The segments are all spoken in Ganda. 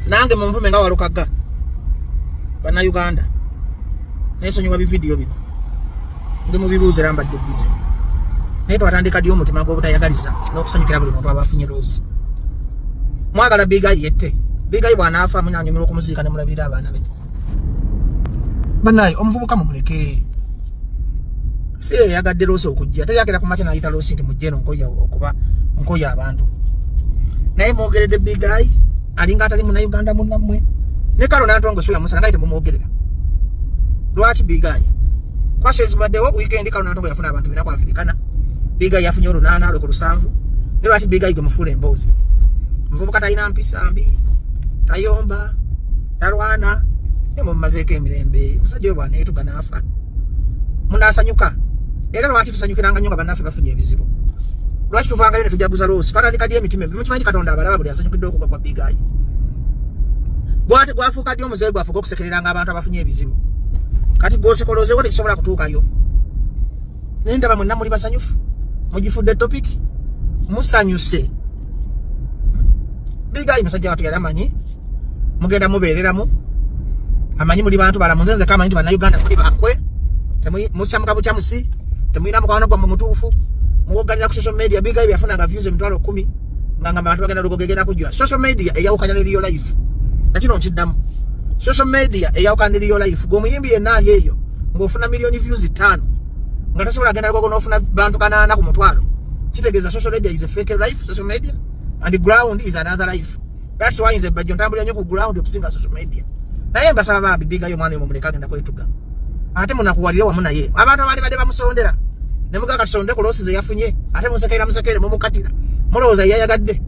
Nange munvume nga Walukagga. Bannayuganda, nesonyiwa bividiyo bino, ndi mubibuuzo era mbadde busy, naye twatandika ddi omutima gw'obutayagaliza n'okusanyukira buli muntu aba afunye loss? Mwagala Big Eye yette? Big Eye bw'anaafa, munanyumirwa okumuziika ne mulabirira abaana be? Bannaye, omuvubuka mumuleke. Si yeyagadde loss okujja, teyakera ku makya nayita loss nti mujje eno, nkoya okuba nkoya abantu. Naye mwogeredde Big Eye alinga atali Munnayuganda munnammwe. Ne Kalo Nantongo sula musala nga temumwogerera. Lwaki Big Eye? Kwasha ezibaddewo weekend, Kalo Nantongo yafuna abantu bina ku Africana, Big Eye yafunye 800 lwe ku 7. Ne lwaki Big Eye gwe mufuula emboozi? Muvubuka talina mpisa mbi, tayomba, talwana, ne mumazeeko emirembe. Omusajja oyo bw'aneetuga n'afa, munaasanyuka? Era lwaki tusanyukiranga nnyo nga bannaffe bafunye ebizibu? Lwaki tuvangayo ne tujaguza loss? Twatandika ddi emitima emibi? Mukimanyi Katonda abalaba buli asanyukidde okugwa kwa Big Eye. Gwate gwafuuka ddi omuzeeyi gwafuuka okusekereranga abantu abafunye ebizibu? Kati gwosekolozewo tekisobola kutuukayo. Naye ndaba mwenna muli basanyufu, mugifudde topic, musanyuse. Big Eye musajja watu yali amanyi mugenda mubeereramu, amanyi muli bantu balamu. Nze nzeka amanyi nti Bannayuganda muli bakwe, mukyamuka bukyamusi, temulina mukwano gwammwe mutuufu, muwoganira ku social media. Big Eye byafunanga views 100,000 nga ngamba abantu bagenda Lugogo egenda kujjula. Social media eyawukanya ne real life. Nakino nkiddamu, social media eyawukana ne real life. Gwe omuyimbi yenna ali eyo ng'ofuna miliyoni views 5 nga tosobola genda Lugogo n'ofuna bantu 800, kitegeeza social media is a fake life. Social media and the ground is another life. That's why nze Bajjo ntambulira nnyo ku ground okusinga social media. Naye mbasaba bambi, Big Eye omwana oyo mumuleke, agenda kwetuga. Ate munakuwalire wamu naye. Abantu abaali badde bamusondera ne mugaa katusonde ku loss ze yafunye, ate musekerera, musekere, mumukatira, mulowooza yeyayagadde.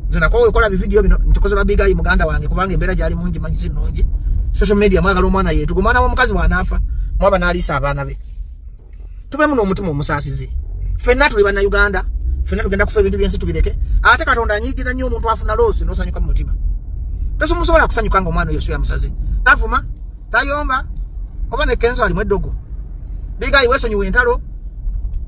Nze nakowa ekola bividiyo bino, nkikoze lwa Big Eye muganda wange, kubanga embeera gyali mungi manyi si nnungi. Social media mwagala omwana yeetuga. Omwana w'omukazi bw'anaafa, mwaba n'aliisa abaana be. Tubemu n'omutima omusaasizi. Ffenna tuli Bannayuganda, ffenna tugenda kufa, ebintu byensi tubireke. Ate Katonda anyiigira nnyo omuntu afuna loss n'osanyuka mu mutima. Tosomusobola kusanyuka nga omwana oyo yamusaze. Tavuma, tayomba, oba ne Kenzo alimu eddogo. Big Eye, weesonyiwa entalo.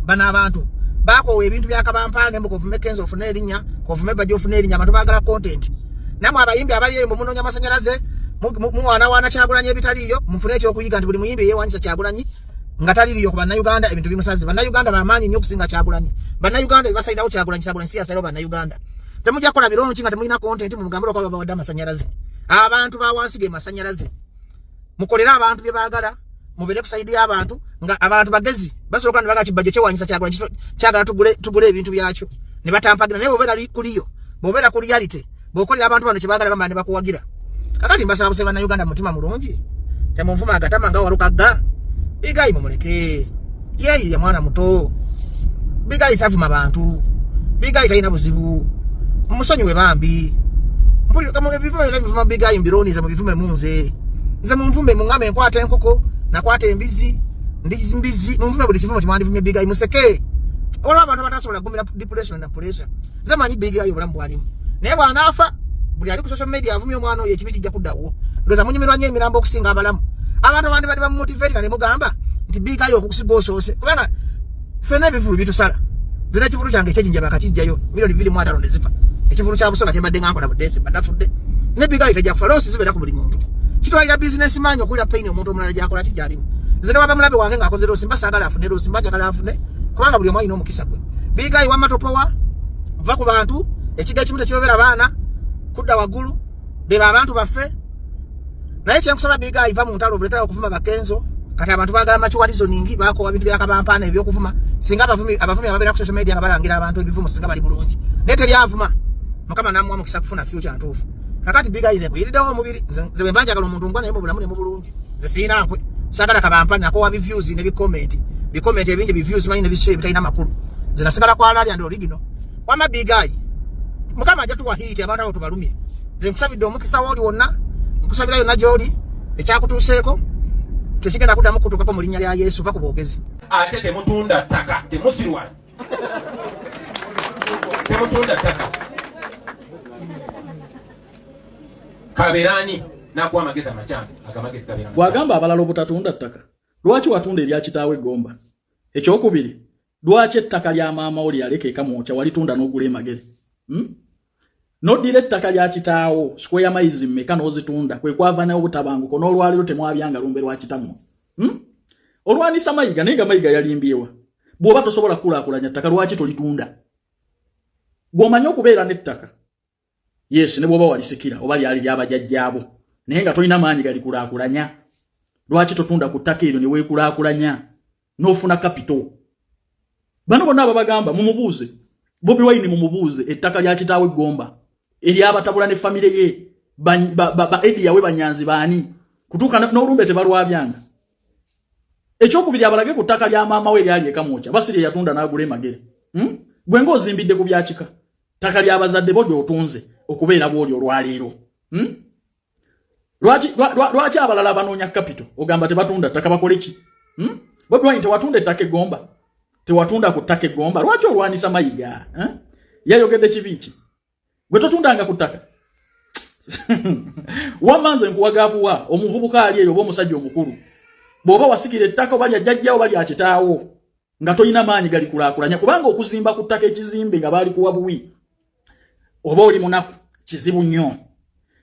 Bano abantu bakoowa ebintu byakabampaane mbu kovume Kenzo ofune erinnya, kovume Bajjo ofune erinnya. Abantu baagala content. Namwe abayimbi abali eyo mumunoonya masanyalaze, muwaanawaana Kyagulanyi ebitaliiyo. Mufune ekyokuyiga nti buli muyimbi eyeewanyisa Kyagulanyi nga taliriyo ku Bannayuganda, ebintu bimusaze. Bannayuganda bamaanyi nnyo okusinga Kyagulanyi. Bannayuganda bebasalirawo Kyagulanyi, Kyagulanyi si yasalirawo Bannayuganda. Temujja kukola birungi nga temulina content. Mumugambe okuba babawadde amasanyalaze. Abantu ba wansi ge masanyalaze. Mukolere abantu bye baagala, mubeere ku side y'abantu. Nga abantu bagezi basobola ne baga kibajjo kyewanyisa Kyagulanyi, kyagala tugule ebintu byakyo ne batampagira. Naye bw'obeera kuliyo, bw'obeera ku reality, bw'okolera abantu bano kye baagala, bamala ne bakuwagira. Kakati mbasaba buse Bannayuganda, mutima mulungi, temunvuma agatama nga Walukagga. Big Eye mumuleke, yeeyiya, mwana muto. Big Eye tavuma bantu, Big Eye talina buzibu, musonyiwe bambi. Ebivume byonna bivuma Big Eye mbironize, mubivume munze nze, munvume, muŋŋambe enkwata enkoko, nakwata embizi, ndi mbizi. Munvume buli kivumo kimwandivumye Big Eye, museke. Waliwo abantu abatasobola kugumira depression na pressure. Nze manyi Big Eye obulamu bwalimu, naye bw'anaafa, buli ali ku social media avumye omwana oyo, ekibi kijja kuddawo. Ndowooza munyumirwa nnyo emirambo okusinga abalamu. Abantu abandi bali bamumotivate nga ne mugamba nti Big Eye okukusiga osoose, kubanga ffenna ebivulu bitusala. Nze n'ekivulu kyange ekyejinja bakakijjayo miliyoni 250 ne zifa. Ekivulu kya Busoga kyembadde nga nkola mu Desemba, nafudde. Ne Big Eye tejja kufa. Loss zibeera ku buli muntu. Kitwalira business maanyi okuwulira pain omuntu omulala gyakola kijalimu. Nze ne waba mulabe wange ng'akoze loss, mba saagala afune loss, mba njagala afune, kubanga buli omu alina omukisa gwe. Big Eye wamma topowa, va ku bantu. Ekigo ekimu tekirobera baana kudda waggulu, beba abantu baffe. Naye kyenkusaba, Big Eye, va mu ntalo, obuletera okuvuma Bakenzo. Kati abantu baagala mature reasoning, bakoowa bintu byakabampaana ebyokuvuma. Singa abavumi ababeera ku social media nga balangira abantu ebivumo singa bali bulungi, naye teryavuma, Mukama namuwa mukisa kufuna future ntuufu. Kakati Big Eye, nze nkuyiriddewo omubiri. Nze bwe mba njagala omuntu ngwa naye mu bulamu ne mu bulungi. Nze sirina nkwe, saagala kabampani, nakoowa biviews ne bicomment, bicomment ebingi, biviews manyi ne bishare ebitalina makulu. Nze nasigala kwa Lali and original. Wama Big Eye, Mukama ajja tuwa hit, abantu abo tubalumye. Nze nkusabidde omukisa wooli wonna, nkusabira yonna gy'oli, ekyakutuuseeko tekigenda kuddamu kutuukako mu linnya lya Yesu. Va ku boogezi. Ate temutunda ttaka, temusirwa, temutunda ttaka. Kabeerani nakuwa amagezi amakyamu, agamagezi gabeera. Bw'agamba abalala obutatunda ttaka, lwaki watunda erya kitaawe Gomba? Ekyokubiri, lwaki ettaka lya maama wo lyaleka ekamwokya walitunda n'ogula emagere? N'oddira ettaka lya kitaawo, square miles mmeka n'ozitunda, kwe kwava n'obutabanguko n'olwaleero temwabyanga lumbe lwa kitammwe. Olwanisa Mayiga, naye nga Mayiga yalimbyewa? Bw'oba tosobola kukulaakulanya ttaka, lwaki tolitunda? Gw'omanyi okubeera n'ettaka, yes, ne bw'oba walisikira oba lyali lyabajajjaabo, naye nga tolina maanyi galikulaakulanya, lwaki totunda ku ttaka eryo ne weekulaakulanya n'ofuna capital? Bano bonna ababagamba, mumubuuze Bobi Wine, mumubuuze ettaka lya kitaawe Gomba eryabatabula ne famire ye, ba Edi Yawe, Banyanzi, baani kutuuka n'olumbe tebalwabyanga. Ekyokubiri, abalage ku ttaka lya maama we eryali ekamwokya basiri eyatunda n'agula emagere. Gwe ng'ozimbidde ku byakika, ttaka ly'abazadde bo ly'otunze okubeera bw'oli olwaleero. Lwaki abalala banoonya capital ogamba tebatunda ttaka? Bakole ki? Bobi Wine, tewatunda ettaka egomba, tewatunda ku ttaka egomba. Lwaki olwanisa Mayiga, eh? Yayogedde kibi ki? Gwe totundanga ku ttaka. Wamma nze nkuwagabuwa, omuvubuka ali eyo oba omusajja omukulu, bw'oba wasikira ettaka oba lya jjajjawo oba lya kitaawo nga tolina maanyi galikulaakulanya, kubanga okuzimba ku ttaka ekizimbe nga baali kuwa buwi oba oli munaku kizibu nnyo,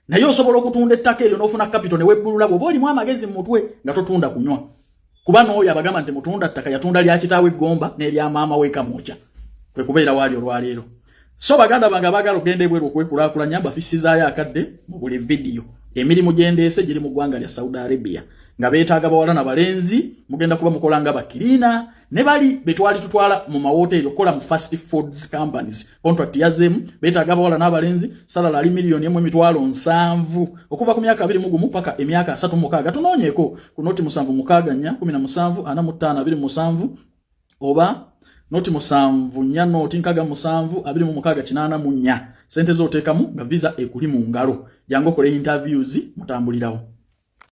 naye osobola okutunda ettaka eryo n'ofuna capital ne webbulula, bw'oba olimu amagezi mu mutwe nga totunda kunywa. Kuba n'oyo abagamba nti mutunda ttaka, yatunda lya kitaawe eggomba n'erya maama we Kamwokya, kwe kubeera waali olwaleero. So baganda bange abaagala okugenda ebweru okwekulaakulanya, mbafisizaayo akadde mu buli vidiyo. Emirimu gye ndeese giri mu ggwanga lya Saudi Arabia, nga beetaaga bawala na balenzi. Mugenda kuba mukola nga ba cleaner ne bali betwali tutwala mu mawoteeri okukola mu fast foods companies. Contract yazeemu, beetaaga abawala n'abalenzi. Salary ali 1,700,000, okuva ku myaka 21 paka emyaka 36. Tunoonyeeko ku 0 764 17 45 27 oba 074 067 26 84. Sente z'oteekamu nga visa ekuli mu ngalo. Jangu okole interviews, mutambulirawo.